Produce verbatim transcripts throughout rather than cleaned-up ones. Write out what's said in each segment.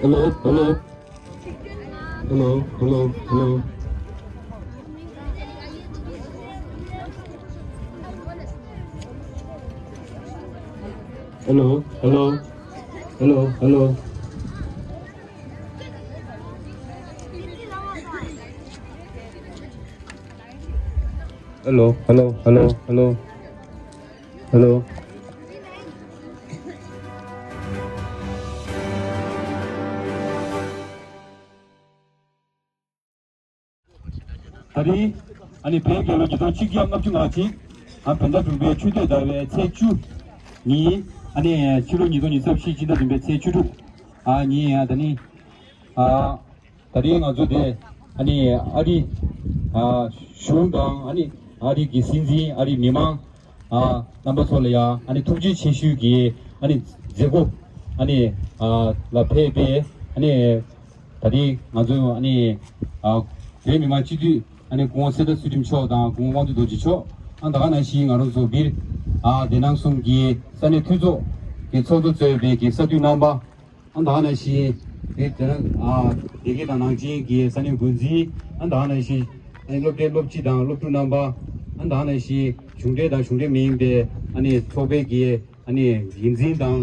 Hello, hello. Hello, hello, hello. Hello, hello. Hello, hello. Hello, hello, hello, hello. Hello. ད་རིང་ཨ་ནི་བོད་རྒྱལ་ལོ་ཉིས་སྟོང་ཆིག་བརྒྱ་ལྔ་བཅུ་ང་གཅིག་ཨ་བོད་ཟླ་དྲུག་པའི་ཆུ་སྟོད་ཟླ་བའི་ཚེས་བཅུ་ཉིན། ཨ་ནི་ཕྱི་ལོ་ཉིས་སྟོང་ཉི་ཤུ་རྩ་བཞི་སྤྱི་ཟླ་བདུན་པའི་ཚེས་བཅུ་དྲུག་ཨ་ཉིན། ཨ་ད་ནི་ཨ། ད་རིང་ང་ཚོ་དེ་ཨ་ནི་ཨ་རི་ཨ་གཞུང་དང་ཨ་ནི་ཨ་རི་གི་སྲིད་འཛིན། ཨ་རི་མི་མང་ཨ་རྣམ་པ་ཚོ་ལ་ཡང་ཨ་ནི་ཐུགས་རྗེ་ཆེ་ཞུའི་གི་ཨ་ནི་མཛད་སྒོ་ཨ་ནི་ཨ་ལ་ཕེབས་པའི་ཨ་ནི་ད་རིང་ང་ཚོ་ཨ་ནི་ཨ་བོད་མི་མང་སྤྱི་འཐུས་ཨ་ནི་སྐུ་ངོ་གསེར་རྟ་ཚུལ་ཁྲིམས་མཆོག་དང་སྐུ་ངོ་དབང་འདུས་རྡོ་རྗེ་མཆོག་ཨ་ད་ག་ནང་བཞིན་ང་རང་ཚོ་སྦིར་ཨ་བདེ་སྣང་གསུམ་གྱི་ས་གནས་འཐུས་ཚོགས་ཀྱི་ཚོགས་གཙོ་གཙོས་པའི་གི་བསོད་ནམས་རྣམ་པ། ཨ་ད་ག་ནང་བཞིན་དེ་དེ་ནང་ཨ་སྡེ་དགེ་དང་ནང་ཆེན་གྱི་ས་གནས་འགོ་འཛིན། ཨ་ད་ག་ནང་བཞིན་ཨ་ནི་སློབ་གྲྭའི་སློབ་སྤྱི་དང་སློབ་ཕྲུག་རྣམ་པ། ཨ་ད་ག་ནང་བཞིན་གཞུང་འབྲེལ་དང་གཞུང་འབྲེལ་མིན་པའི་ཨ་ནི་ཚོགས་པའི་གི་ཨ་ནི་འགན་འཛིན་དང་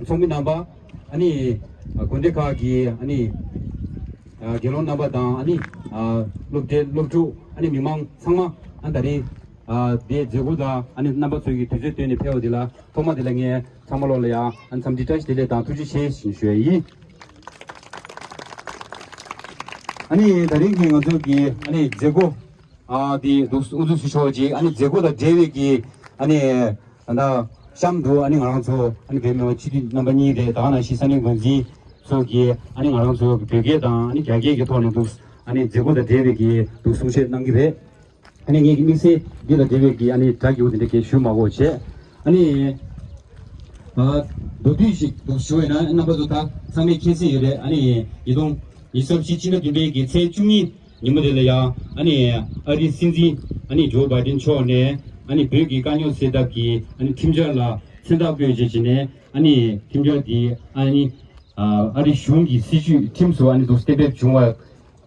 ཚོགས་མི་རྣམ་པ། ཨ་ནི་དགོན་སྡེ་ཁག་གི་ཨ་ནི་ཨ་དགེ་སློང་རྣམ་པ་དང་། ཨ་ནི་ཨ་སློབ་གྲྭའི་སློབ་ཕྲུག་ཨ་ནི་མི་མང་ཚང་མ། ཨ་ད་རིང་ཨ་དེའི་མཛད་སྒོ་ལ་ཨ་ནི་རྣམ་པ་ཚོས་ཀྱི་དུས་ཚོད་བཏོན་ནས་ཕེབས་པ་དེ་ལ་ཐོག་མ་དེ་ལ་ངས་ཚང་མ་ལོག་ལ་ཡང་ཨ་འཚམས་འདྲི་བཀྲ་ཤིས་བདེ་ལེགས་དང་ཐུགས་རྗེ་ཆེ་ཞུ་ཞུ་ཡ་ཡིན། ཨ་ནི་ད་རིང་གི་ང་ཚོ་གི་ཨ་ནི་མཛད་སྒོ་ཨ་དེ་འདུག་དབུ་འཛུགས་ཞུ་ཆོག་ཅིག་ཨ་ནི་མཛད་སྒོ་དང་འབྲེལ་བའི་གི་ཨ་ནི་ད་ལྟ་གཤམ་དུ་ཨ་ནི་ང་རང་ཚོ་ཨ་ནི་བོད་མི་མང་སྤྱི་འཐུས་རྣམ་པ་གཉིས་རེད། ད་ག་ནང་བཞིན་ས་གནས་འགོ་འཛིན་ཚོ་གིས་ཨ་ནི་ང་རང་ཚོ་བོད་སྐད་དང་ཨ་ནི་རྒྱ་སྐད་ཀྱི་ཐོག་ནས་འདུག་ཨ་ནི་མཛད་སྒོ་དང་འབྲེལ་བའི་གི་འདུག་གསུང་བཤད་གནང་གི་རེད། ཨ་ནི་ངས་ཀྱི་དམིགས་བསལ་འདི་ལ་འབྲེལ་བའི་གི་ཨ་ནི་སྒྲ་སྒྱུར་དེ་འདྲ་གས་ཞུ་མ་དགོས་བྱས། ཨ་ནི་ཨ་མདོར་བསྡུས་ཤིག་ཏུ་ཞུ་བས་ན་རྣམ་པ་ཚོ་ད་ཚང་མས་མཁྱེན་གསལ་ཡོད་རེད། ཨ་ནི་ཉིས་སྟོང་ཉི་ཤུ་རྩ་བཞི་ཕྱི་ཟླ་བདུན་པའི་གི་ཚེས་བཅུ་གཉིས་ཉིན་མོ་དེ་ལ་ཡང་ཨ་ནི་ཨ་རིའི་སྲིད་འཛིན་ཨ་ནི་ཇོ་བྷའི་ཌེན་མཆོག་ནས་ཨ་ནི་བོད་ཀྱི་དཀའ་རྙོག་སེལ་ཐབས་ཀྱི་ཨ་ནི་ཁྲིམས་འཆར་ལ་མཚན་རྟགས་བཀོད་བྱས་བྱས་ནས། ཨ་ནི་ཁྲིམས་འཆར་འདི་ཨ་ནི་ཨ་ཨ་རི་གཞུང་གི་སྲིད་བྱུས་ཁྲིམས་སུ་ཨ་ནི་འདུག་གཏན་འབེབས་བྱུང་བ་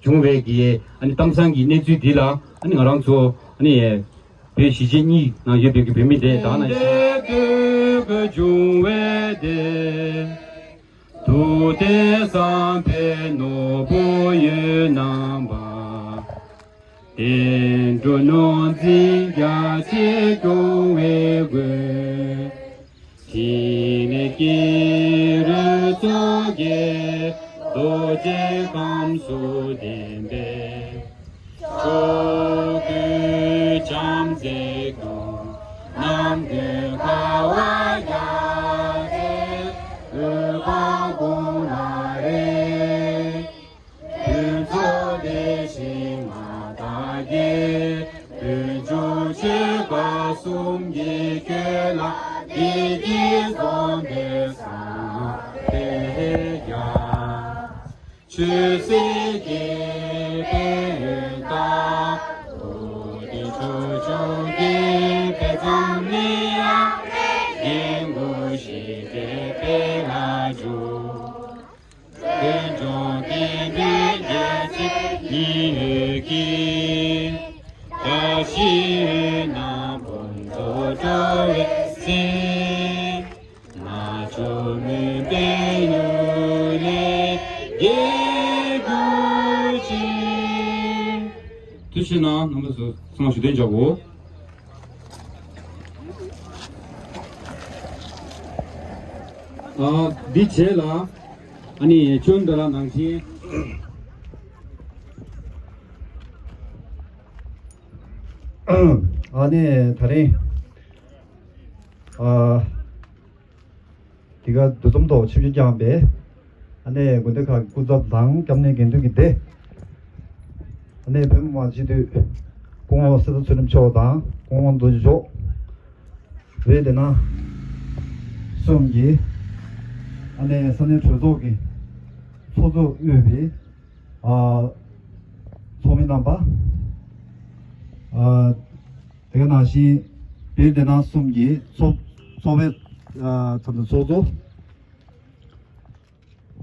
བྱུང་བའི་གི་ཨ་ནི་གཏམ་བཟང་གི་གནས་ཚུལ་འདི་ལ་ཨ་ནི་ང་རང་ཚོ་ཨ་ནི་བོད་གཞིས་བྱེས་གཉིས་ནང་ཡོད་པའི་གི་བོད་མི་དེ་ད་ག་ནང་བཞིན། དེ་དུས་ཀྱི་འབྱུང་བའི་སྡེ། ཐུབ་བསྟན་བསམ་འཕེལ་ནོར་བུ་ཡོད་རྣམ་པ། བསྟན་འགྲོ་ནོར་འཛིན་རྒྱ་ཆེ་སྐྱོང་བའི་སྒོས། ཕྲིན་ལས་ཀྱི་རོལ་ཚོགས་ཀྱིས། རྡོ་རྗེ་ཁམས་སུ་ལྡན་པའི། ཕྱོགས་ཀུན་བྱམས་བརྩེས་ཀྱང་། ནམ་མཁའི་ཁ་བ་རྒྱ་ཆེ། འོད་དཔག་དགུང་ལ་རེག་ཕུན་ཚོགས་བདེ་ཞིང་མངའ་བདག་རྒྱལ། དུས་འཁོར་ཆོས་འཁོར་གསུམ་གྱི་ཁྱོན་ལ། བདེ་སྐྱིད་འཛོམས་པའི་བསམ་འཕེལ་རྒྱ། ཆོས་སྲིད་ཀྱི་ཕན་ཡོན་དང་། བོད་ཀྱི་ཆོས་ཕྱོགས་ཀྱི་དཔེ་མཚོན་ནི་ཡང་། རྒྱན་གོས་བཞེས་པའི་དཔལ་ལ་འཇུག་དོན་སྐྱོང་བསྟན་པའི་རྒྱལ་སྲས་ཉི་འོད་ཀྱིས། བཀྲ་ཤིས་འོད་རྣམས་ཕུན་ཚོགས་སྤྲོ་བའི་ཚེ། རྣལ་འབྱོར་མོས་པའི་ཡུལ་ལས་རྒྱལ་གྱུར་ཅིག་དེ་བྱས་ན་རྣམ་པ་ཚོ་ཚང་མ་ཞུ་དོན་བྱའོ། ཨ་འདི་རྗེས་ལ་ཨ་ནི་ཆོས་འདི་ལ་ནང་བཞིན། ཨ་ནི་ད་རིང་ཨ་འདི་ག་འདུ་འཛོམས་ཐོག་ཆིབས་བསྒྱུར་བསྐྱངས་པའི་ཨ་ནི་དགོན་སྡེ་ཁག་གི་སྐུ་ཚབ་དང་སྐྱབས་གནས་དགེ་འདུན་གྱི་སྡེ། ཨ་ནི་བོད་མི་མང་སྤྱི་འཐུས་སྐུ་ངོ་སྲིད་ཟུར་ཚུལ་ཁྲིམས་མཆོག་དང་སྐུ་ངོ་རྡོ་རྗེ་མཆོག་བོད་བདེ་སྣང་གསུམ་གྱི་ཨ་ནི་ས་གནས་གྲོས་ཚོགས་ཀྱི་ཚོགས་གཙོ་དབུས་པའི་ཨ་ཚོགས་མི་རྣམ་པ། ཨ་དེ་ག་ནང་བཞིན་བོད་བདེ་སྣང་གསུམ་གྱི་ཚོགས་ཚོགས་པའི་ཨ་ཚོགས་གཙོ།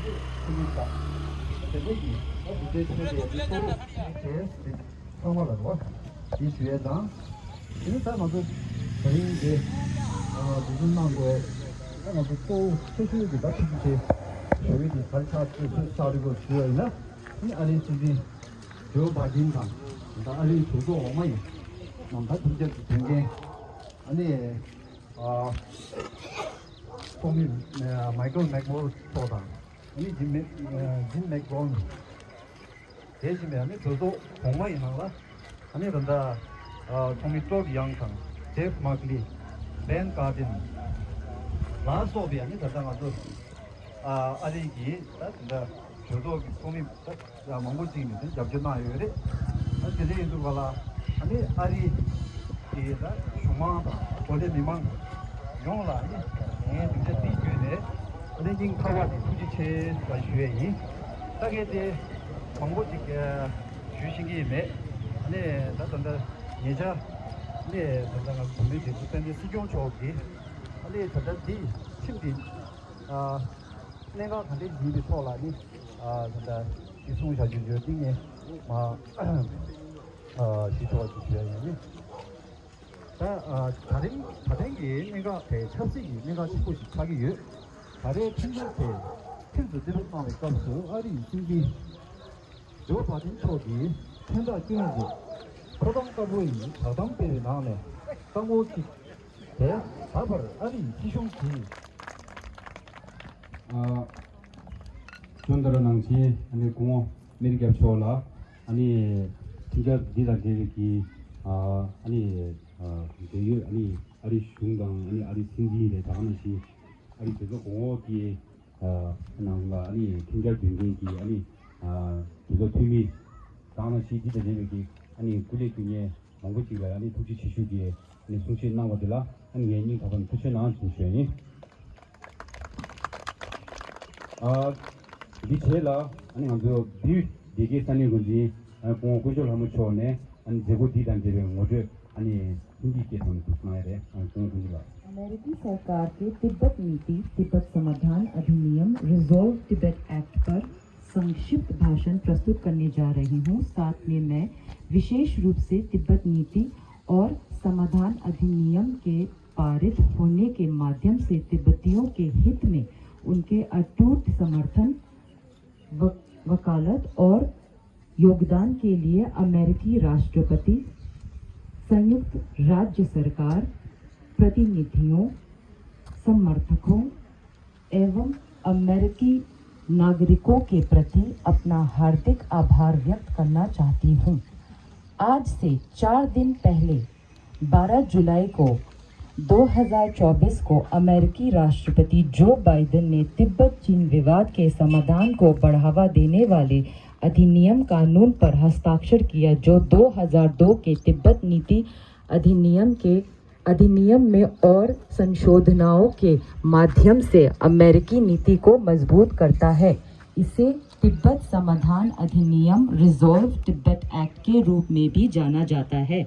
ཁྱིམ་མི་དང་དེ་འདྲ་གི་ད་དེ་འདྲའི་ཆོས་དེ་ཚོ་ཚང་མ་ལ་རོགས་ཞེས་ཞུ་ཡས་དང་། དེ་ནི་ད་ང་ཚོ་དེ་རིང་འདི་འདུ་འཛོམས་གནང་དགོས་ད་ང་ཚོ་གཙོ་བོ་ཆེ་ཤོས་ཀྱི་ད་ཐུགས་རྗེ་ཆེ་ཞུ་ཡས་དེ་ག་རེ་ཆགས་ཚུལ་ཚུལ་ཆགས་རེད་གོ་ཞུ་ཡས་ཡིན་ན་ནི་ཨ་རིའི་སྲིད་འཛིན་ཇོ་བྷའི་ཌེན་དང་ད་ཨ་རིའི་གྲོས་ཚོགས་འོག་མ་ཡིན་ནམ་ད་ཐུགས་རྗེ་ཆེ་དོན་རྐྱེན་ཨ་ནི། ཨ། ཚོགས་མི་ཨ་མའི་ཀལ་མེག་མོལ་མཆོག་དང་ཨ་ནི་ཇིམ་མེག་ཨ་ཇིམ་མེག་གོན། དེ་བཞིན་པའི་ཨ་ནི་གྲོས་ཚོགས་གོང་མ་ཡི་ནང་ལ་ཨ་ནི་ད་ལྟ་ཨ་ཚོགས་མི་ཊོཌ་ཡང་དང་ཇེབ་མག་ལི། བན་ཀར་ཏིན་ལ་སོགས་པའི་ཨ་ནི་ད་ལྟ་ང་ཚོ་ཨ་ཨ་རི་གི་ད་ད་ལྟ་གྲོས་ཚོགས་ཀྱི་ཚོགས་མི་ད། ཡང་མང་པོ་ཅིག་ནས་དེ་རྒྱབ་སྐྱོར་གནང་ཡོད་རེད། ཨ་དེ་འདྲ་ཡིན་དུས་ག་ལ་ཨ་ནི་ཨ་རི་གི་ད་གཞུང་མང་དང་གོ་ལའི་མི་མང་ཡོངས་ལ་ཨ་ནི་ངས་སྡིངས་ཆ་འདི་བརྒྱུད་ནས་ཨ་ནི་སྙིང་ཐག་པ་ནས་ཐུགས་རྗེ་ཆེ་ཞེས་ཞུ་ཡས་ཡིན། ད་ངས་དེ་མང་པོ་ཅིག་ཞུ་ཤེས་ཀྱི་ཡོད་མེད། ཨ་ནི་ད་ད་ལྟ་ཉེ་ཆར་ཨ་ནི་ད་ལྟ་ང་ཚོ་བོད་མིའི་སྒྲིག་འཛུགས་དཔལ་ལྡན་སྲིད་སྐྱོང་མཆོག་གིས་ཨ་ནི་ད་ལྟ་འདི་ཁྲིམས་འདི་ཨ། གནད་འགག་ག་འདྲས་ཡིན་པའི་ཐོག་ལ་ནི་ཨ་ད་ལྟ་གཞི་བཟུང་བྱ་རྒྱུ་ཡོད་འདི་ངས་མ་ཨ་ཞུ་ཆོག་པ་ཞིག་ཞུ་ཡ་ཡིན། ད་ཨ་ད་རིང་ད་ཐེངས་ཀྱི་གནད་འགག་དེ་ཆབ་སྲིད་ཀྱི་གནད་འགག་ཆེན་པོ་ཞིག་ཆགས་ཀྱི་ཡོད། ད་རེས་ཁྲིམས་འཆར་དེ་ཁྲིམས་སུ་གཏན་འབེབས་གནང་བའི་སྐབས་སུ་ཨ་རི་ཡི་སྲིད་འཛིན་ཇོ་བྷའི་ཌེན་མཆོག་གིས་མཚན་རྟགས་བསྐྱོན་རྗེས་ཕོ་བྲང་དཀར་པོ་ཡི་བསྒྲགས་གཏམ་སྤེལ་བའི་ནང་ནས་རྟ་མགོ་གཅིག་དེ་ད་བར་ཨ་རི་ཡི་སྲིད་གཞུང་གིས། ཨ། བཙོན་དོར་གནང་མཁན་ཨ་ནི་སྐུ་ངོ་མེ་རི་རྒྱལ་མཆོག་ལ་ཨ་ནི་ཁྲིམས་འཆར་འདི་དང་འབྲེལ་བའི་གི་ཨ་ཨ་ནི་ཨ་འབྲེལ་ཡོད་ཨ་ནི་ཨ་རིའི་གཞུང་དང་ཨ་ནི་ཨ་རིའི་སྲིད་འཛིན་རེད་ད་ག་ནང་བཞིན་ཨ་རིའི་གྲོས་ཚོགས་གོང་འོག་གི་ཨ་ནང་ལ་ཨ་ནི་ཁྲིམས་འཆར་འདོན་མཁན་གྱི་ཨ་ནི་ཨ་གྲོས་ཚོགས་འཐུས་མི་ད་ག་ནང་བཞིན་འདི་དང་འབྲེལ་བའི་གི་ཨ་ནི་སྐུ་ལས་བསྐྱོན་མཁན་མང་པོ་ཅིག་ལ་ཨ་ནི་ཐུགས་རྗེ་ཆེ་ཞུ་གི་ཨ་ནི་གསུང་བཤད་གནང་བ་དེ་ལ་ཨ་ནི་ངས་སྙིང་ཐག་པ་ནས་ཐུགས་ཆེ་གནང་ཞེས་ཞུ་ཡ་ཡིན། ཨ། འདི་རྗེས་ལ་ཨ་ནི་ང་ཚོ་བིའུ་སྡེ་དགེ་ས་གནས་འགོ་འཛིན་ཨ་སྐུ་ངོ་དཀོན་མཆོག་ལྷ་མོ་མཆོག་ནས་ཨ་ནི་མཛད་སྒོ་འདི་དང་འབྲེལ་བའི་ངོ་སྤྲོད་ཨ་ནི་ཧིན་དིའི་སྐད་ཐོག་ནས་ཞུ་གནང་ཡ་རེད། ཨ་ནི་སྐུ་ངོ་དཀོན་མཆོག་ལགས། अमेरिकी सरकार के तिब्बत नीति, तिब्बत समाधान अधिनियम, रिजॉल्व तिब्बत एक्ट पर संक्षिप्त भाषण प्रस्तुत करने जा रही हूँ। साथ में मैं विशेष रूप से तिब्बत नीति और समाधान अधिनियम के पारित होने के माध्यम से तिब्बतियों के हित में उनके अटूट समर्थन, व-, वकालत और योगदान के लिए अमेरिकी राष्ट्रपति, संयुक्त राज्य सरकार, प्रतिनिधियों, समर्थकों एवं अमेरिकी नागरिकों के प्रति अपना हार्दिक आभार व्यक्त करना चाहती हूँ। आज से चार दिन पहले बारह जुलाई को दो हज़ार चौबीस को अमेरिकी राष्ट्रपति जो बाइडेन ने तिब्बत चीन विवाद के समाधान को बढ़ावा देने वाले अधिनियम कानून पर हस्ताक्षर किया, जो दो हज़ार दो के तिब्बत नीति अधिनियम के अधिनियम में और संशोधनों के माध्यम से अमेरिकी नीति को मजबूत करता है। इसे तिब्बत समाधान अधिनियम, रिजॉल्व तिब्बत एक्ट के रूप में भी जाना जाता है।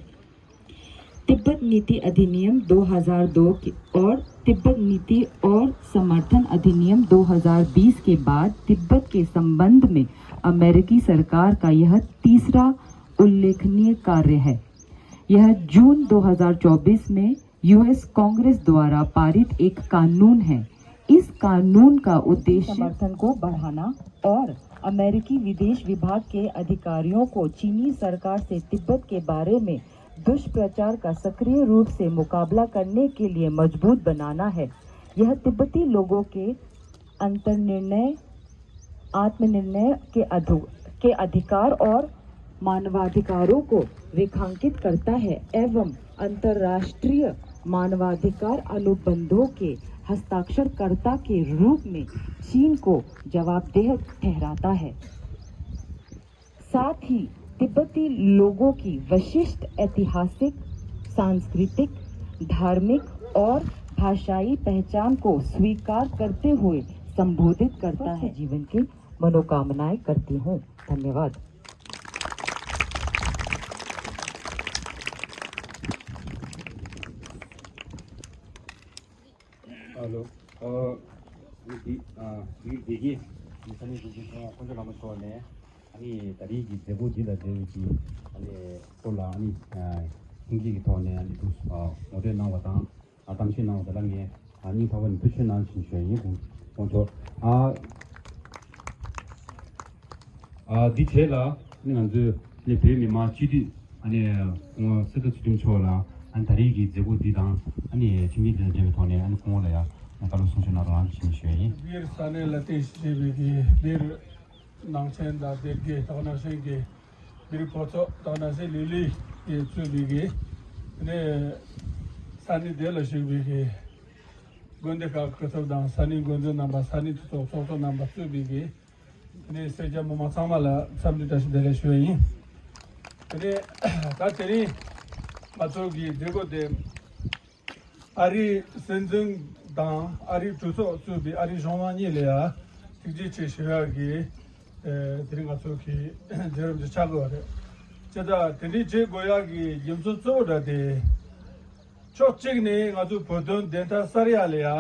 तिब्बत नीति अधिनियम दो हज़ार दो के और तिब्बत नीति और समर्थन अधिनियम दो हज़ार बीस के बाद तिब्बत के संबंध में अमेरिकी सरकार का यह तीसरा उल्लेखनीय कार्य है। यह जून दो हज़ार चौबीस में यूएस कांग्रेस द्वारा पारित एक कानून है। इस कानून का उद्देश्य समर्थन को बढ़ाना और अमेरिकी विदेश विभाग के अधिकारियों को चीनी सरकार से तिब्बत के बारे में दुष्प्रचार का सक्रिय रूप से मुकाबला करने के लिए मजबूत बनाना है। यह तिब्बती लोगों के अंतर्निर्णय, आत्मनिर्णय के अधु-, के अधिकार और मानवाधिकारों को रेखांकित करता है एवं अंतर्राष्ट्रीय मानवाधिकार अनुबंधों के हस्ताक्षरकर्ता के रूप में चीन को जवाबदेह ठहराता है। साथ ही तिब्बती लोगों की विशिष्ट ऐतिहासिक, सांस्कृतिक, धार्मिक और भाषाई पहचान को स्वीकार करते हुए संबोधित करता है। जीवन की मनोकामनाएं करती हूँ। धन्यवाद। Hello. ཨ། འདི། ཨ། དེ་གི་ས་གནས་འཛིན་སྐྱོང་དཀོན་མཆོག་ལྷ་མོ་མཆོག་ནས། ཨ་ནི་ད་རེས་ཀྱི་མཛད་སྒོ་འདི་ལ་འབྲེལ་བའི་གི། ཨ་ནི་སྐོར་ལ། ཨ་ནི། ཨ། ལྷན་རྒྱས་ཀྱི་ཐོག་ནས། ཨ་ནི་ཐུགས། ཨ། ངོ་སྤྲོད་གནང་བ་དང་། ཨ། གཏམ་བཤད་གནང་བ་དེ་ལ་ངས། ཨ། སྙིང་ཐག་པ་ནས་ཐུགས་རྗེ་ཆེ་གནང་ཞུ་ཞུ་ཡ་ཡིན། དཀོན་མཆོག། ཨ། ཨ། འདི་བྱས་ལ། ཨ་ནི་ང་ཚོས། ཨ་ནི་བོད་མི་མང་སྤྱི་འཐུས། ཨ་ནི་སྐུ་ངོ་གསེར་རྟ་ཚུལ་ཁྲིམས་མཆོག་ལ། ཨ་ནི་ད་རེས་ཀྱི་མཛད་སྒོ་འདི་དང་། ཨ་ནི་ཁྲིམས་ཡིག་དང་འབྲེལ་བའི་ཐོག་ནས། ཨ་ནི་སྐུ་ངོ་ལ་ཡང་བཀའ་སློབ་གསུང་ཆོས་གནང་རོགས་གནང་ཞེས་ཞུ་ཡ་ཡིན། སྦིར་ས་གནས་ལ་རྟེན་གཞི་བྱས་པའི་གི་སྦིར་ནང་ཆེན་དང་སྡེ་དགེ། དེ་ནང་བཞིན་གྱི་སྦིར་ཕོ་ཚོགས། དེ་ནང་བཞིན་ལི་ལི་གིས་གཙོས་པའི་གི། ཨ་ནི་ས་གནས་དེ་ལ་བཞུགས་པའི་གི་དགོན་སྡེ་ཁག་སྐུ་ཚབ་དང་། ས་གནས་འགོ་འཛིན་རྣམ་པ། ས་གནས་གྲོས་ཚོགས་ཚོགས་གཙོ་རྣམ་པ་གཙོས་པའི་གི། དེ་ནས་སེར་སྐྱ་མི་མང་ཚང་མ་ལ་འཚམས་འདྲི་བཀྲ་ཤིས་བདེ་ལེགས་ཞུ་བ་ཡིན། དེ་ནས་ད་དེ་རིང་ང་ཚོ་གི་མཛད་སྒོ་དེ། ཨ་རིའི་སྲིད་འཛིན་དང་ཨ་རིའི་གྲོས་ཚོགས་གཙོས་པའི་ཨ་རིའི་གཞུང་མང་གཉིས་ལ་ཡང་ཐུགས་རྗེ་ཆེ་ཞུ་ཡག་གི། ཨེ། དེ་རིང་ང་ཚོ་གི་མཛད་རིམ་དེ་ཆགས་དགོས་པ་རེད། བྱས་ཙང་དེ་འདྲའི་བྱེད་དགོས་ཡག་གི་རྒྱུ་མཚན་གཙོ་བོ་འདྲ་དེ། ཕྱོགས་གཅིག་ནས་ང་ཚོ་བོད་དོན་བདེན་མཐའ་གསལ་ཡག་ལ་ཡང་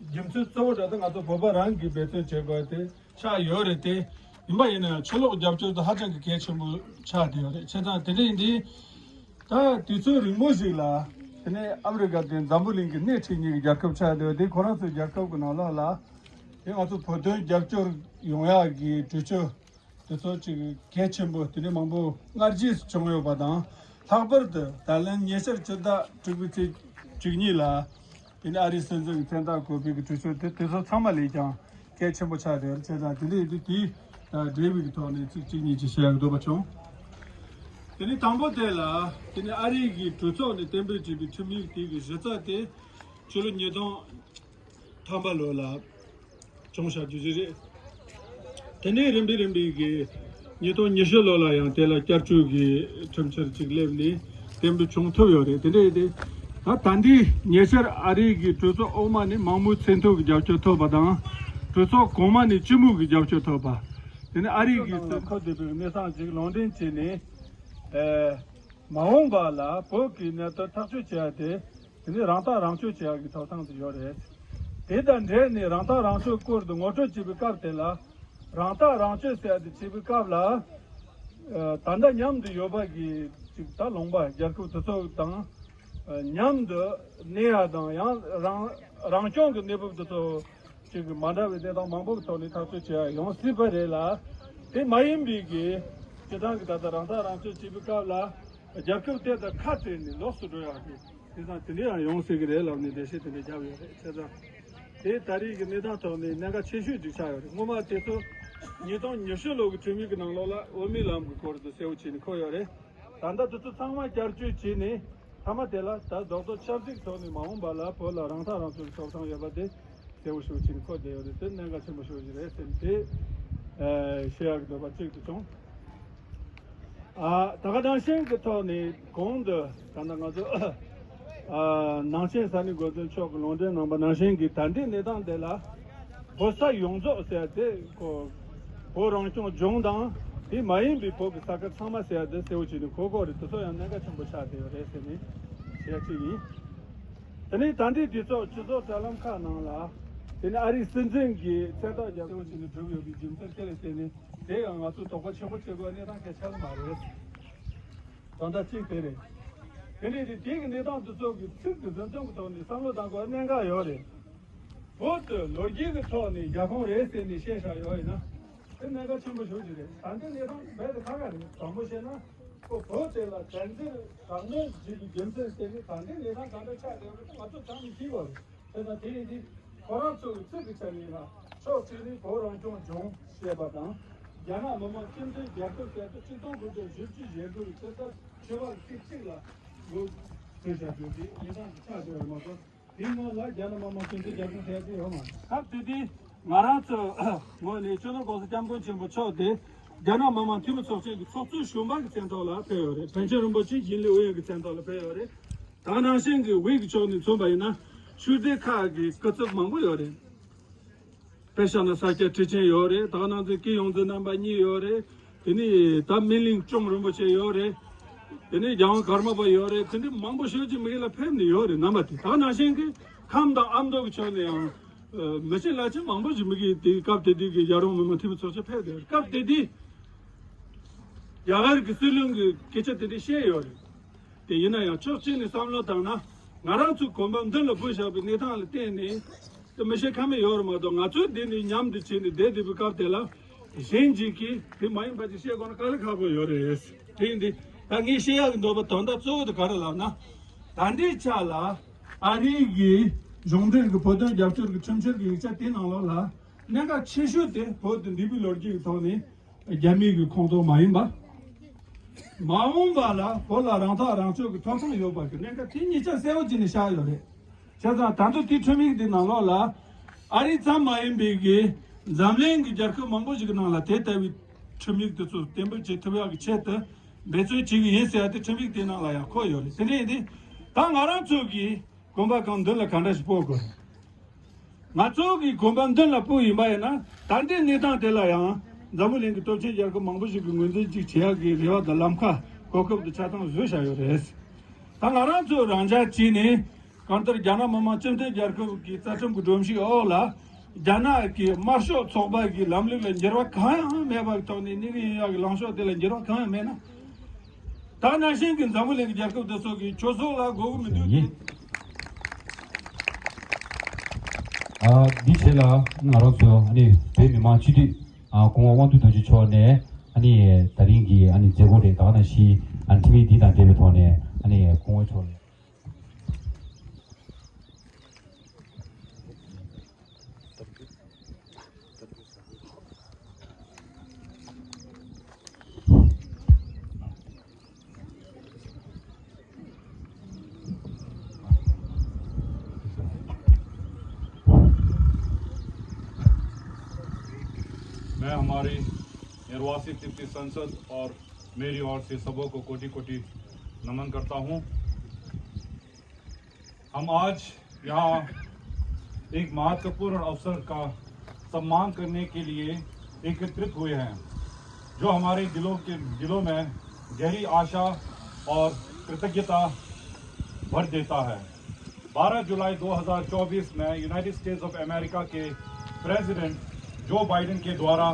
རྒྱུ་མཚན་གཙོ་བོ་འདྲ་དེ་ང་ཚོ་བོད་པ་རང་གིས་འབད་བརྩོན་བྱེད་དགོས་དེ་ཆགས་ཡོད་རེད་དེ། ཡིན་པ་ཡིན་ན་ཡང་ཕྱི་ལོགས་རྒྱབ་སྐྱོར་དེ་ཧ་ཅང་གི་གལ་ཆེན་པོ་ཆགས་བསྡད་ཡོད་རེད། བྱས་ཙང་དེ་འདྲ་ཡིན་དུས། ད་དུས་ཚོད་རིང་པོ་ཞིག་ལ། དེ་ནས་ཨ་མི་རི་ཀ་དེ་འཛམ་བུ་གླིང་གི་སྣེ་ཁྲིད་མཁན་གྱི་རྒྱལ་ཁབ་ཆགས་བསྡད་ཡོད་དེ། ཁོ་རང་ཚོའི་རྒྱལ་ཁབ་ཀྱི་ནང་ལོགས་ལ་དེ་ང་ཚོ་བོད་དོན་རྒྱབ་སྐྱོར་ཡོང་ཡག་གི་གྲོས་ཆོད་དེ་ཚོ་ཅིག་གལ་ཆེན་པོ། དེ་ནས་མང་པོ་སྔ་རྗེས་སུ་བྱུང་ཡོད་པ་དང་། ལྷག་པར་དུ་ད་ལན་ཉེ་ཆར་ཕྱི་ཟླ་དྲུག་པའི་ཚེས་བཅུ་གཉིས་ལ། དེ་ནས་ཨ་རིའི་སྲིད་འཛིན་གྱི་མཚན་རྟགས་བཀོད་པའི་གི་གྲོས་ཆོད་དེ། དེ་ཚོ་ཚང་མ་ལས་ཀྱང་གལ་ཆེན་པོ་ཆགས་བསྡད་ཡོད་རེད། བྱས་ཙང་དེ་འདྲ་ཡིན་དུས་དེའི་འབྲེལ་བའི་གི་ཐོག་ནས་ཚིག་གཅིག་གཉིས་ཅིག་བཤད་ཡག་འདོད་པ་བྱུང་། དེ་ནས་དང་པོ་དེ་ལ། དེ་ནས་ཨ་རིའི་གི་གྲོས་ཚོགས་ནས་གཏན་འབེབས་བྱས་པའི་ཁྲིམས་ཡིག་དེ་གི་གཞི་རྩ་དེ་ཕྱི་ལོ་ཉིས་སྟོང་ཐམ་པ་ལོ་ལ་བྱུང་བཞག་རྒྱུ་ཞིག་རེད། དེ་ནས་རིམ་པས་རིམ་པས་ཀྱིས་ཉིས་སྟོང་ཉི་ཤུ་ལོ་ལ་ཡང་དེ་ལ་བསྐྱར་བཅོས་ཀྱི་ཁྲིམས་འཆར་ཅིག་སླེབས་ནས་གཏན་འབེབས་བྱུང་ཐུབ་ཡོད་རེད། དེ་འདྲ་ཡིན་དུས་ད་ད་ལྟའི་ཉེ་ཆར་ཨ་རིའི་གི་གྲོས་ཚོགས་འོག་མ་ནས་མང་མོས་མཚན་ཐོ་གི་རྒྱབ་སྐྱོར་ཐོབ་པ་དང་། གྲོས་ཚོགས་གོང་མ་ནས་སྤྱི་མོས་ཀྱི་རྒྱབ་སྐྱོར་ཐོབ་པ། དེ་ནས་ཨ་རིའི་གི་ནང་ལ་འཁོད་བསྡད་པའི་གནས་སྟངས་ཅིག་ལུང་འདྲེན་བྱས་ནས། ཨེ། མ་འོངས་པ་ལ་བོད་ཀྱི་གནད་དོན་ཐག་གཅོད་བྱེད་ཡ་དེ། དེ་ནི་རང་ཐག་རང་གཅོད་བྱེད་ཡག་གི་ཐོབ་ཐང་དེ་ཡོད་རེད། དེ་དང་འབྲེལ་ནས་རང་ཐག་རང་གཅོད་སྐོར་དུ་ངོ་སྤྲོད་བྱེད་པའི་སྐབས་དེ་ལ། རང་ཐག་རང་གཅོད་ཟེར་ཡ་དེ་བྱེད་པའི་སྐབས་ལ། ཨ། ད་ལྟ་མཉམ་དུ་ཡོད་པ་གི་ཅིག་ད་ལུང་པ་རྒྱལ་ཁབ་དེ་ཚོ་དང་། ཨ། མཉམ་དུ་གནས་ཡ་དང་། ཡང་རང་རང་སྐྱོང་གི་གནས་བབ་དེ་ཚོ་ཅིག་མ་འདྲ་བའི་གནས་སྟངས་མང་པོ་གི་ཐོག་ནས་ཐག་གཅོད་བྱེད་ཡ་ཡོང་སྲིད་པ་རེད་ལ། དེ་མ་ཡིན་པའི་གི་སྤྱི་བཏང་གི་ད་ལྟ་རང་ཐག་རང་གཅོད་བྱེད་པའི་སྐབས་ལ། རྒྱལ་ཁབ་དེ་དང་ཁ་བྲལ་ནས་ལོགས་སུ་འགྲོ་ཡག་གི་དེང་སང་དེ་འདྲ་ཡང་ཡོང་སྲིད་ཀྱི་རེད་ལབ་ནས་འགྲེལ་བཤད་དེ་འདྲ་བརྒྱབ་ཡོད་རེད། བྱས་ཙང་དེ་ད་རེས་ཀྱི་གནས་སྟངས་ཐོག་ནས་གནད་འགག་ཆེ་ཤོས་ཅིག་ཆགས་ཡོད་རེད། སྔོན་མ་དེ་ཚོ་ཉིས་སྟོང་ཉི་ཤུ་ལོ་གི་ཁྲིམས་ཡིག་གི་ནང་ལོགས་ལ་དབུ་མའི་ལམ་གྱི་སྐོར་དུ་གསལ་བོ་བྱས་ནས་འཁོད་ཡོད་རེད། ད་ལྟ་དེ་ཚོ་ཚང་མ་བསྐྱར་བཅོས་བྱས་ནས་ མཐའ་མ་དེ་ལ་ད་རྡོག་རྡོག་ཆབ་སྲིད་ཐོག་ནས་མ་འོངས་པ་ལ་བོད་ལ་རང་ཐག་རང་གཅོད་ཀྱི་ཐོབ་ཐང་ཡོད་པ་དེ་གསལ་པོ་ཞེ་པོ་ཅིག་གོ་བསྡད་ཡོད་རེད། དེ་གནད་འགག་ཆེན་པོ་ཞེ་པོ་ཅིག་རེད་ཟེར་ནས་དེ་ཨ་བཤད་ཡག་གི་འདོད་པ་གཅིག་ཏུ་བྱུང་། ཨ་ད་ག་ནང་བཞིན་གྱི་ཐོག་ནས་གོང་དུ་ད་ལྟ་ང་ཚོ་ཨ་ནང་ཆེན་ས་གནས་འགོ་འཛིན་མཆོག་གིས་ལུང་འདྲེན་གནང་པ་ནང་བཞིན་གྱི་ད་ལྟའི་གནས་སྟངས་དེ་ལ། བོད་ས་ཡོངས་རྫོགས་ཟེར་ཏེ་ཁོ་བོད་རང་སྐྱོང་ལྗོངས་དང་དེ་མ་ཡིན་པའི་བོད་ཀྱི་ས་ཁུལ་ཚང་མ་ཟེར་ཏེ་གསལ་པོ་བྱས་ནས་གོ་དགོས་རེད། དེ་ཚོ་ཡང་གནད་འགག་ཆེན་པོ་ཆགས་བསྡད་ཡོད་རེད་ཟེར་ནས་བཤད་ཀྱི་ཡིན། དེ་ནས་ད་ལྟའི་དུས་ཚོགས་སྤྱི་ཚོགས་དྲ་ལམ་ཁག་ནང་ལ་དེ་ནས་ཨ་རིའི་སྲིད་འཛིན་གྱིས་མཚན་རྟགས་རྒྱབ་གསལ་པོ་བྱས་ནས་བསྒྲུབས་ཡོད་པའི་རྒྱུ་མཚན་དེ་ལ་བརྟེན་ནས་དེ་ཡང་ང་ཚོས་དོགས་པ་ཆེན་པོ་བྱེད་དགོས་གནས་སྟངས་གལ་ཆེ་ལ་མ་རེད། ད་ལྟ་གཅིག་དེ་རེད། དེ་ནས་དེ་དེ་གི་གནས་སྟངས་དེ་ཚོ་གི་ཚིག་གི་འཛིན་སྟངས་ཀྱི་ཐོག་ནས་བསམ་བློ་བཏང་དགོས་གནད་འགག་ཡོད་རེད། བོད་དུ་ལོ་རྒྱུས་ཀྱི་ཐོག་ནས་རྒྱལ་ཁོངས་རེད་ཟེར་ནས་བཤད་བཞག་ཡོད་ཡིན་ན། དེ་གནད་འགག་ཆེན་པོ་ཞེ་པོ་ཅིག་རེད། ད་ལྟའི་གནས་སྟངས་རྦད་དེ་ཁག་ཁག་རེད། དྲང་པོ་བཤད་ན་ཁོ་བོད་དེ་ལ་བཙན་འཛུལ་དྲག་གནོན་བྱེད་པའི་རྒྱུ་མཚན་ཟེར་ནས་ད་ལྟའི་གནས་སྟངས་ག་འདྲ་ཆགས་བསྡད་ཡོད་མེད་དེ་ང་ཚོ་ཚང་མས་ཤེས་དགོས་རེད། དེ་དང་དེ་ཡིན་དུས་ཁོ་རང་ཚོ་གི་ཚིག་གི་ཆ་ནས་ཡིན་ན་ཕྱོགས་གཅིག་ནས་བོད་རང་སྐྱོང་ལྗོངས་ཞེས་པ་དང་རྒྱ་ནག་མི་དམངས་སྤྱི་མཐུན་རྒྱལ་ཁབ་ཟེར་དུས་གཅིག་སྟོང་དགུ་བརྒྱ་བཞི་བཅུ་ཞེ་དགུ་རེད། དེ་ལྟར་ཕྱི་པར་ཚིག་གཅིག་ལ་འགོ་ཁྲིད་བྱ་རྒྱུ་དེ་གནས་སྟངས་ཀྱི་ཆ་དེ་བར་མ་གཏོགས་དེའི་སྔོན་ལ་རྒྱ་ནག་མི་དམངས་སྤྱི་མཐུན་རྒྱལ་ཁབ་ཟེར་དེ་ཡོད་མ་རེད། སྐབས་དེ་དུས་ང་རང་ཚོ་ངོས་ནས་སྤྱི་ནོར་༸གོང་ས་༸སྐྱབས་མགོན་ཆེན་པོ་མཆོག་དེ་རྒྱ་ནག་མི་དམངས་འཐུས་མི་ཚོགས་ཆེན་གྱི་ཚོགས་གཙོའི་གཞོན་པ་གི་མཚན་ཐོག་ལ་ཕེབས་ཡོད་རེད། པཎ་ཆེན་རིན་པོ་ཆེ་དགེ་ལས་ཨུ་ཡོན་གྱི་མཚན་ཐོག་ལ་ཕེབས་ཡོད་རེད། ད་ག་ནང་བཞིན་གྱི་དབུས་ཀྱི་ཕྱོགས་ནས་མཚོན་པ་ཡིན་ན་ཆོས་སྡེ་ཁག་གི་སྐུ་ཚབ་མང་པོ་ཡོད་རེད། དཔེ་བཞག་ན་ས་སྐྱ་ཁྲི་ཆེན་ཡོད་རེད། ད་ག་ནང་བཞིན་ཀི་ཡོང་ཛི་རྣམ་པ་གཉིས་ཡོད་རེད། དེ་ནས་ད་སྨིན་གླིང་ལྕམ་རིན་པོ་ཆེ་ཡོད་རེད། དེ་ནས་རྒྱལ་དབང་ཀརྨ་པ་ཡོད་རེད། དེ་འདྲའི་མང་པོ་ཞེ་པོ་ཅིག་མི་ཡུལ་ལ་ཕེབས་ནས་ཡོད་རེད། རྣམ་པ་དེ་ད་ག་ནང་བཞིན་གྱི་ཁམས་དང་ཨ་མདོ་གི་ཕྱོགས་ནས་ཡང་མི་ཆེ་ལ་ཆེ་མང་པོ་ཞིག་མི་གི་དེ་སྐབས་དེ་དུས་ཀྱི་རྒྱལ་རོང་མི་དམངས་འཐུས་མི་ཚོགས་ཆེན་ཕེབས་ཏེ་སྐབས་དེ་དུས་རྒྱ་གར་གྱི་སྲིད་བློན་གྱི་སྐད་ཆ་དེ་འདྲ་བཤད་ཡོད་རེད། དེ་ཡིན་ན་ཡང་ཕྱོགས་གཅིག་ནས་བསམ་བློ་བཏང་ན་ང་རང་ཚོའི་གོམ་པ་མདུན་ལ་སྤོས་བཞག་པའི་གནས་སྟངས་ལ་བརྟེན་ནས་དེ་མི་ཤེས་ཁ་མེད་ཡོད་རེད་མ་གཏོགས་ང་ཚོས་འདི་ནས་མཉམ་དུ་བྱས་ནས་བསྡད་བསྡད་པའི་སྐབས་དེ་ལ་གཞན་གཅིག་གིས་དེ་མ་ཡིན་པ་ཅིག་བཤད་དགོས་ན་དཀའ་ལས་ཁག་པོ་ཡོད་རེད། དེ་ཡིན་དུས་ད་ངས་བཤད་ཡག་གི་འདོད་པ་དོན་དག་གཙོ་བོ་དེ་ག་རེ་ལབ་ན། ད་ལྟའི་ཆ་ལ་ཨ་རིའི་གི་གཞུང་འབྲེལ་གྱི་བོད་དོན་རྒྱབ་སྐྱོར་གྱི་ཁྲིམས་བཤེར་གྱི་ཡིག་ཆ་དེ་ནང་ལོགས་ལ་གནད་འགག་ཆེ་ཤོས་དེ་བོད་དུ་འདས་པའི་ལོ་རྒྱུས་ཀྱི་ཐོག་ནས། རྒྱ་མི་གི་ཁོངས་གཏོགས་མ་ཡིན་པ། མ་འོངས་པ་ལ་བོད་ལ་རང་ཐག་རང་གཅོད་ཀྱི་ཐོབ་ཐང་ཡོད་པ་གི་གནད་འགག་དེ་གཉིས་ཆ་གསལ་བོ་བྱས་ནས་བཞག་ཡོད་རེད། བྱས་ཙང་ད་དུང་དེའི་ཁྲིམས་ཡིག་འདི་ནང་ལོགས་ལ་ཨ་རི་ཙམ་མ་ཡིན་པའི་གི་འཛམ་གླིང་གི་རྒྱལ་ཁབ་མང་པོ་ཞིག་གི་ནང་ལ་དེ་ལྟ་བུའི་ཁྲིམས་ཡིག་དེ་ཚོ་གཏན་འབེབས་བྱེད་ཐུབ་ཡག་གི་ཆེད་དུ་འབད་བརྩོན་བྱེད་ཀྱི་ཡིན་ཟེར་ཡ་དེ་ཁྲིམས་ཡིག་དེའི་ནང་ལ་ཡང་འཁོད་ཡོད་རེད། དེ་འདྲ་ཡིན་དུས་ད་ང་རང་ཚོ་གི་གོམ་པ་གང་མདུན་ལ་གང་འདྲ་ཞིག་སྤོ་དགོས། ང་ཚོ་གི་གོམ་པ་མདུན་ལ་སྤོས་ཡིན་པ་ཡིན་ན་ད་ལྟའི་གནས་སྟངས་དེ་ལ་ཡང་འཛམ་བུ་གླིང་གི་སྟོབས་ཆེན་རྒྱལ་ཁབ་མང་པོ་ཞིག་གིས་ངོས་འཛིན་ཅིག་བྱེད་ཡག་གི་རེ་བ་དང་ལམ་ཁ་གོ་སྐབས་དང་ཆ་ཚང་བཟོས་བཞག་ཡོད་རེད། ད་ང་རང་ཚོ་རང་འཇགས་བྱས་ནས་གང་ལྟར་རྒྱ་ནག་མི་དམངས་སྤྱི་མཐུན་རྒྱལ་ཁབ་ཀྱི་རྩ་ཁྲིམས་ཀྱི་སྒྲོམ་གཞིའི་འོག་ལ་རྒྱ་ནག་གི་དམར་ཤོག་ཚོགས་པ་གི་ལམ་ལུགས་ལ་འགྱུར་བ་གང་ཡང་མེད་པ་གི་ཐོག་ནས་གནས་གི་ཡོད་ཡག་གི་ལངས་ཕྱོགས་དེ་ལ་འགྱུར་བ་གང་ཡང་མེད་ན། ད་ནང་བཞིན་གྱི་འཛམ་བུ་གླིང་གི་རྒྱལ་ཁབ་དེ་ཚོ་གིས་ཁྱོད་ཚོ་ལ་དགོས་ཀྱི་མི་འདུག་ཡིན། ཨ་འདི་བྱས་ལ་ང་རང་ཚོ་ཨ་ནི་བོད་མི་མང་སྤྱི་འཐུས་ཨ་སྐུ་ངོ་དབང་འདུས་རྡོ་རྗེ་མཆོག་ནས་ཨ་ནི་ད་རིང་གི་ཨ་ནི་མཛད་སྒོ་རེད། ད་ག་ནང་བཞིན་ཨ་ནི་ཁྲིམས་ཡིག་འདི་དང་འབྲེལ་བའི་ཐོག་ནས་ཨ་ནི་སྐུ་ངོ་མཆོག་ལ། मैं हमारी निर्वासित तिब्बती संसद और मेरी ओर से सबों को कोटि कोटि नमन करता हूँ। हम आज यहाँ एक महत्वपूर्ण अवसर का सम्मान करने के लिए एकत्रित हुए हैं, जो हमारे दिलों के दिलों में गहरी आशा और कृतज्ञता भर देता है। बारह जुलाई दो हज़ार चौबीस में यूनाइटेड स्टेट्स ऑफ अमेरिका के प्रेसिडेंट जो बाइडेन के द्वारा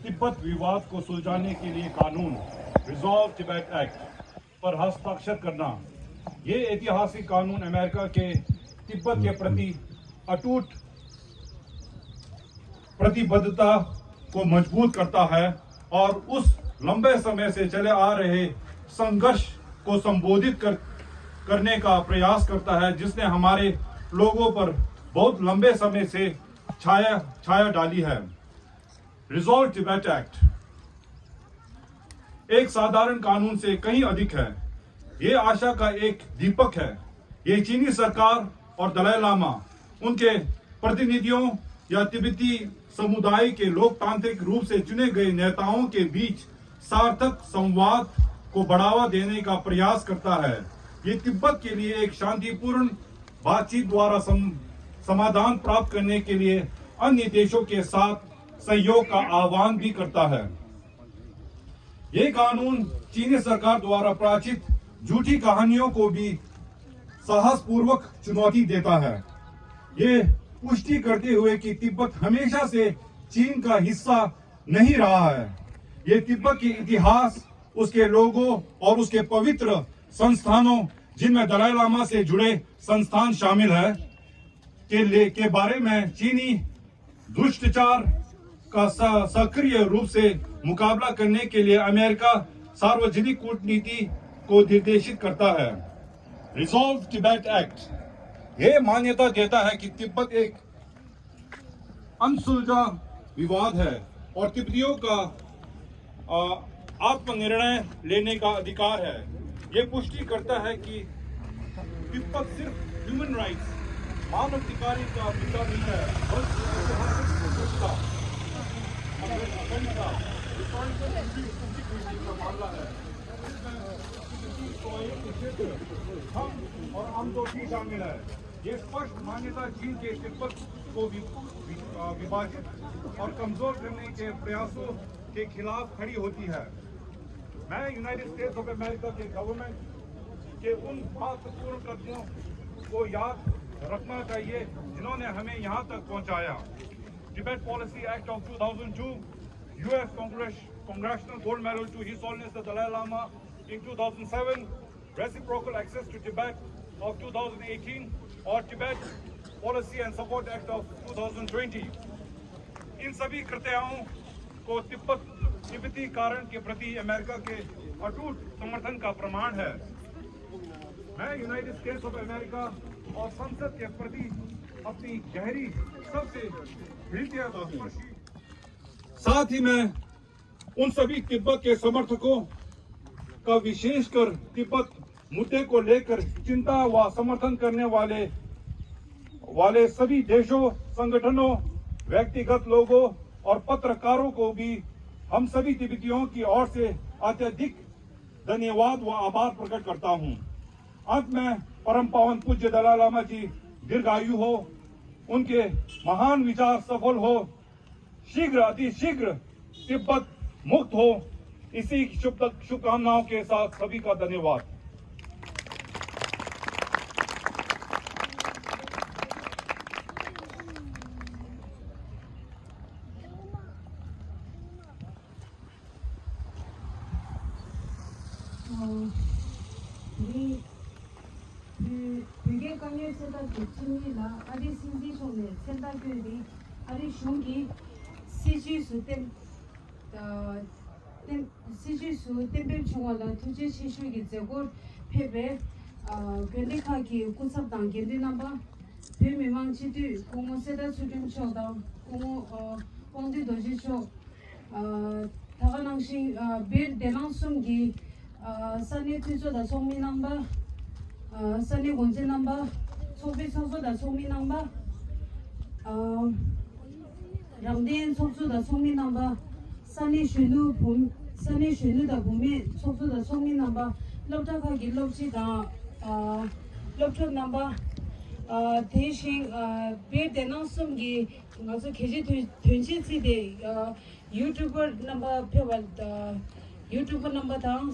तिब्बत विवाद को सुलझाने के लिए कानून, रिजॉल्व टिबेट एक्ट, पर हस्ताक्षर करना। ये ऐतिहासिक कानून अमेरिका के तिब्बत के प्रति अटूट प्रतिबद्धता को मजबूत करता है और उस लंबे समय से चले आ रहे संघर्ष को संबोधित कर, करने का प्रयास करता है, जिसने हमारे लोगों पर बहुत लंबे समय से छाया छाया डाली है। रिजॉल्व टिबेट एक्ट एक साधारण कानून से कहीं अधिक है। ये आशा का एक दीपक है। ये चीनी सरकार और दलाई लामा, उनके प्रतिनिधियों या तिब्बती समुदाय के लोकतांत्रिक रूप से चुने गए नेताओं के बीच सार्थक संवाद को बढ़ावा देने का प्रयास करता है। ये तिब्बत के लिए एक शांतिपूर्ण बातचीत द्वारा सम-, समाधान प्राप्त करने के लिए अन्य देशों के साथ सहयोग का आह्वान भी करता है। ये कानून चीनी सरकार द्वारा प्रचारित झूठी कहानियों को भी साहसपूर्वक चुनौती देता है। ये पुष्टि करते हुए कि तिब्बत हमेशा से चीन का हिस्सा नहीं रहा है। ये तिब्बत के इतिहास, उसके लोगों और उसके पवित्र संस्थानों, जिनमें दलाई लामा से जुड़े संस्थान शामिल हैं, के लिए, के बारे में चीनी दुष्टाचार का स-, सक्रिय रूप से मुकाबला करने के लिए अमेरिका सार्वजनिक कूटनीति को निर्देशित करता है। Resolve Tibet Act ये मान्यता देता है कि तिब्बत एक अनसुलझा विवाद है और तिब्बतियों का, अ, आत्मनिर्णय लेने का अधिकार है। ये पुष्टि करता है कि तिब्बत सिर्फ ह्यूमन राइट्स, मानवाधिकार का मुद्दा नहीं है, बल्कि ऐतिहासिक समझौता, अखंडता, historical integrity का मामला है। हम और हम तो भी शामिल है। ये स्पष्ट मान्यता चीन के तिब्बत को वि-, वि-, अ, विभाजित और कमजोर करने के प्रयासों के खिलाफ खड़ी होती है। मैं यूनाइटेड स्टेट्स ऑफ अमेरिका के गवर्नमेंट के उन महत्वपूर्ण कदमों को याद रखना चाहिए, जिन्होंने हमें यहाँ तक पहुँचाया। Tibet Policy Act of two thousand two, U S Congress, Congressional Gold Medal to His Holiness the Dalai Lama in two thousand seven, Reciprocal Access to Tibet of two thousand eighteen, और Tibet Policy and Support Act of two thousand twenty। इन सभी कृत्यों को तिब्बत, तिब्बती कारण के प्रति अमेरिका के अटूट समर्थन का प्रमाण है। मैं यूनाइटेड स्टेट्स ऑफ अमेरिका और संसद के प्रति अपनी गहरी, सबसे हृदयस्पर्शी साथ ही मैं उन सभी तिब्बत के समर्थकों का, विशेषकर तिब्बत मुद्दे को लेकर चिंता व समर्थन करने वाले, वाले सभी देशों, संगठनों, व्यक्तिगत लोगों और पत्रकारों को भी हम सभी तिब्बतियों की ओर से अत्यधिक धन्यवाद व आभार प्रकट करता हूँ। अंत में परम पावन पूज्य दलाई लामा जी दीर्घायु हो, उनके महान विचार सफल हो, शीघ्र, अति शीघ्र तिब्बत मुक्त हो, इसी शुभ, शुभकामनाओं के साथ सभी का धन्यवाद। ཨོ། དེ་རིང་བོད་བོད་རྒྱའི་དཀའ་ངལ་སེལ་ཐབས་ཀྱི་ཚོགས་མི་ལ་ཨ་རིའི་སྲིད་འཛིན་མཆོག་ནས་མཚན་རྟགས་བཀོད་དེ་ཨ་རིའི་གཞུང་གིས་སྲིད་བྱུས་སུ་གཏན་གཏན་སྲིད་བྱུས་སུ་གཏན་འབེབས་བྱུང་བ་ལ་ཐུགས་རྗེ་ཆེ་ཞུ་གི་མཛད་སྒོར་ཕེབས་པའི་ཨ་དགོན་སྡེ་ཁག་གི་སྐུ་ཚབ་དང་དགེ་འདུན་རྣམ་པ། བོད་མི་མང་སྤྱི་འཐུས་སྐུ་ངོ་གསེར་རྟ་ཚུལ་ཁྲིམས་མཆོག་དང་སྐུ་ངོ་ཨ་དབང་འདུས་རྡོ་རྗེ་མཆོག་ཨ་ད་ག་ནང་བཞིན་ཨ་བེར་བདེ་སྣང་གསུམ་གྱི་ཨ་ས་གནས་འཐུས་ཚོགས་དང་ཚོགས་མི་རྣམ་པ། ཨ་ས་གནས་འགོ་འཛིན་རྣམ་པ། ཚོགས་པའི་ཚོགས་གཙོ་དང་ཚོགས་མི་རྣམ་པ། ཨ་རང་བདེན་ཚོགས་གཙོ་དང་ཚོགས་མི་རྣམ་པ། ས་གནས་གཞོན་ནུ་བུ་ས་གནས་གཞོན་ནུ་དང་བུད་མེད་ཚོགས་གཙོ་དང་ཚོགས་མི་རྣམ་པ། སློབ་གྲྭ་ཁག་གི་སློབ་སྤྱི་དང་ཨ་སློབ་ཕྲུག་རྣམ་པ། ཨ་དེ་བཞིན་ཨ་བེར་བདེ་སྣང་གསུམ་གྱི་ང་ཚོ་གལ་ཆེ་དོན་དོན་ཆེན་བརྩིས་ཏེ་ཨ་ཡུ་ཊུ་བར་རྣམ་པ་ཕེབས་པ་ཨ་ཡུ་ཊུ་བར་རྣམ་པ་དང་།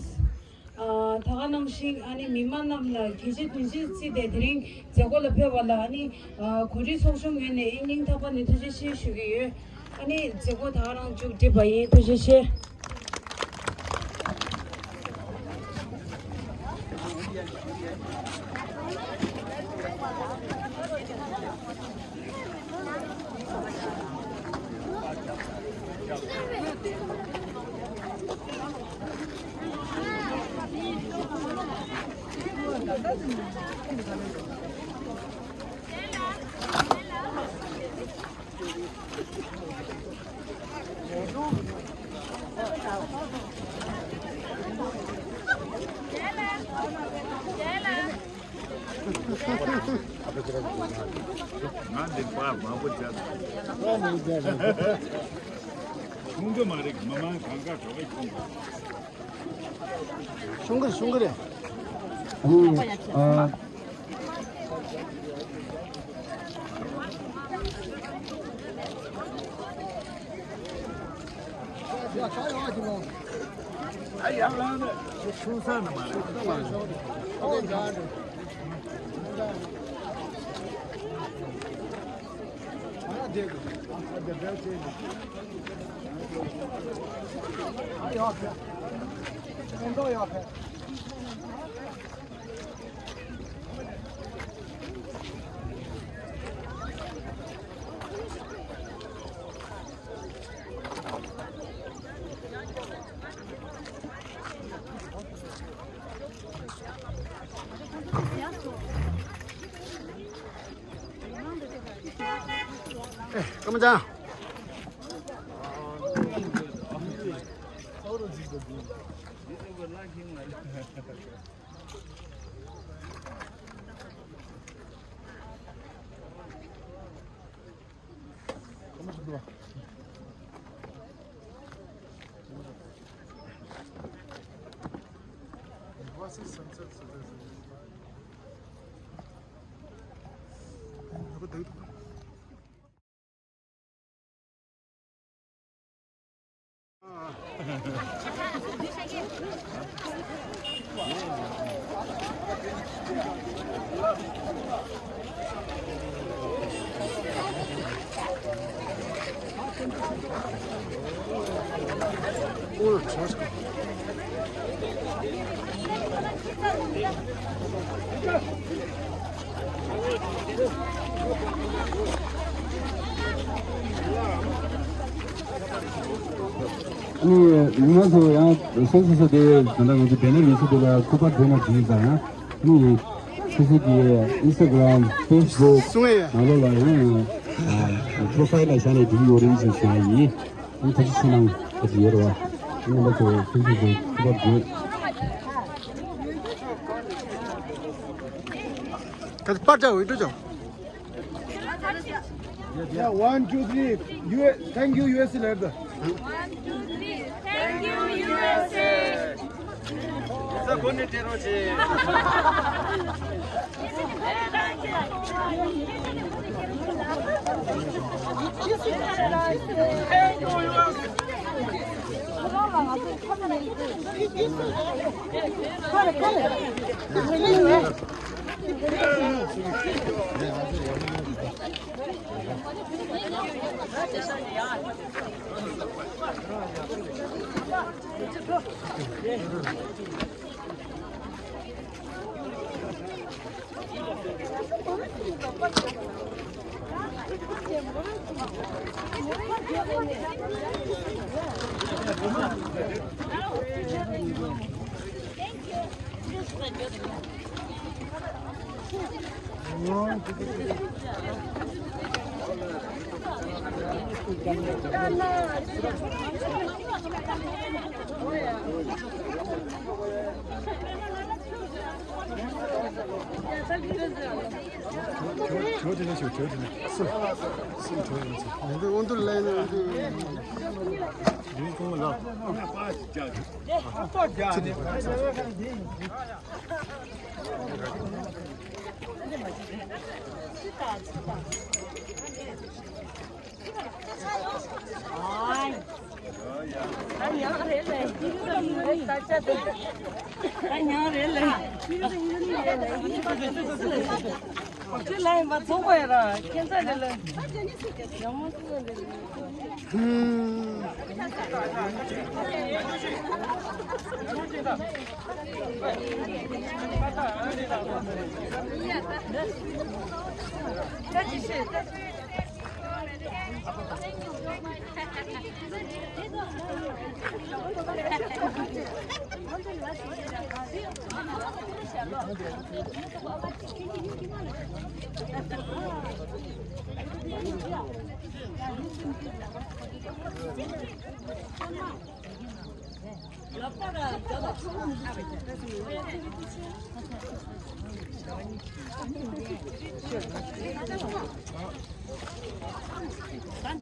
ཨ་ད་ག་ནང་བཞིན་ཨ་ནི་མི་མང་རྣམས་ལ་གལ་ཆེ་དོན་ཆེན་བརྩིས་ཏེ་དེ་རིང་མཛད་སྒོ་ལ་ཕེབས་པ་ལ་ཨ་ནི་ཨ་གོ་སྒྲིག་ཚོགས་ཆུང་ངོས་ནས་སྙིང་ཐག་པ་ནས་ཐུགས་རྗེ་ཆེ་ཞུ་གི་ཡོད། ཨ་ནི་མཛད་སྒོ་ད་ག་རང་མཇུག་སྒྲིལ་བ་ཡིན། ཐུགས་རྗེ་ཆེ། ང་འདི་པར་མང་པོ་བྱས། གསུང་གི་མ་རེད། མི་མང་གང་ག་གྲོགས་པོ་གསུང་གི། གསུང་གི་རེད། གསུང་གི་རེད། ཨ། ཨེ། སྐར་མ་ཅན། ཨ་ནི་ང་ཚོ་ཡང་སོ་སོ་སོ་དེ་ད་ལྟ་ང་ཚོ་བེ་ནར་ཡོད་ས་དེ་ལ་སྐུ་པར་འདོན་ན་བྱེད་ཀྱི་ཡིན་ཙང་ཡང་ཨ་ནི་སོ་སོ་གི་ཨིན་སི་ཊ་གྷི་རམ། ཕེ་སི་བུག་གསུང་ཡས་ནང་ལོགས་ལ་ཡང་པོ་རོ་ཕའིལ་ལ་བཞག་ནས་འགྲིག་ཡོད་རེད་ཟེར་ཞུ་ཡ་ཡིན། ཨ་ནི་ཐུགས་རྗེ་ཆེ་གནང་། ཨ་ཅེ་ཡོད་རེད་བ། ཨ་ནི་ང་ཚོ་སོ་སོ་སོ་སྐུ་པར་འདོན། ད་པར་ཅག་འོས་འགྲོ་ཅག Yeah, one, two, three. U S, thank you, U S A. One, two, three. Thank you, U S A.